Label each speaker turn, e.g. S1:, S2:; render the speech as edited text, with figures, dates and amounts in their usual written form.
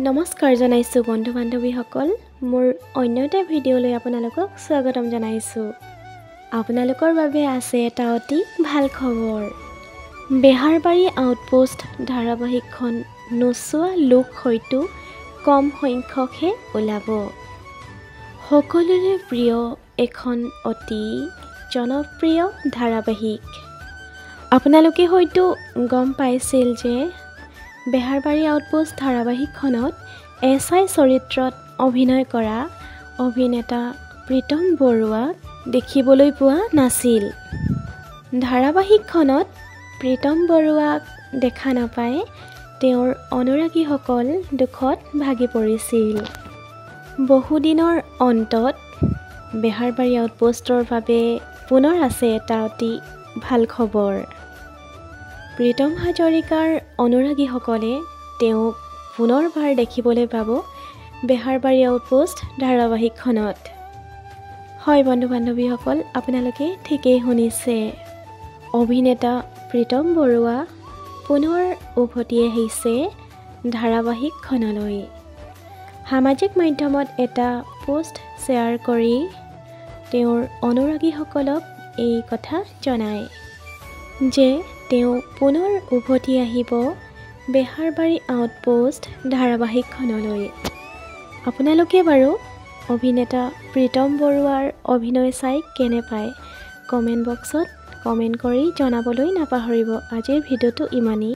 S1: নমস্কাৰ জনাইছোঁ বন্ধু বান্ধৱীসকল, মোৰ অন্য এটা ভিডিঅ'লৈ আপোনালোকক স্বাগতম জনাইছোঁ। আপোনালোকৰ বাবে আছে এটা অতি ভাল খবৰ। বেহাৰবাৰী আউটপোষ্ট ধাৰাবাহিকখন নোচোৱা লোক হয়তো কম সংখ্যকহে ওলাব। সকলোৰে প্ৰিয় এখন অতি জনপ্ৰিয় ধাৰাবাহিক। আপোনালোকে হয়তো গম পাইছিল যে বেহাৰবাৰী আউটপোষ্ট ধাৰাবাহিকখনত এছ I চৰিত্ৰত অভিনয় কৰা অভিনেতা প্ৰীতম বৰুৱাক দেখিবলৈ পোৱা নাছিল। ধাৰাবাহিকখনত প্ৰীতম বৰুৱাক দেখা নাপাই তেওঁৰ অনুৰাগীসকল দুখত ভাগি পৰিছিল। বহুদিনৰ অন্তত বেহাৰবাৰী আউটপোষ্টৰ বাবে পুনৰ আছে এটা অতি ভাল খবৰ। প্ৰীতম হাজৰিকাৰ অনুৰাগীসকলে তেওঁক পুনৰবাৰ দেখিবলৈ পাব বেহাৰবাৰী আউটপোষ্ট ধাৰাবাহিকখনত। হয় বন্ধু বান্ধৱীসকল, আপোনালোকে ঠিকেই শুনিছে, অভিনেতা প্ৰীতম বৰুৱা পুনৰ উভতি আহিছে ধাৰাবাহিকখনলৈ। সামাজিক মাধ্যমত এটা পোষ্ট শ্বেয়াৰ কৰি তেওঁৰ অনুৰাগীসকলক এই কথা জনায় যে তেওঁ পুনৰ উভতি আহিব বেহাৰবাৰী আউটপোষ্ট ধাৰাবাহিকখনলৈ। আপোনালোকে বাৰু অভিনেতা প্ৰীতম বৰুৱাৰ অভিনয় চাই কেনে পায় কমেণ্ট বক্সত কমেণ্ট কৰি জনাবলৈ নাপাহৰিব। আজিৰ ভিডিঅ'টো ইমানেই।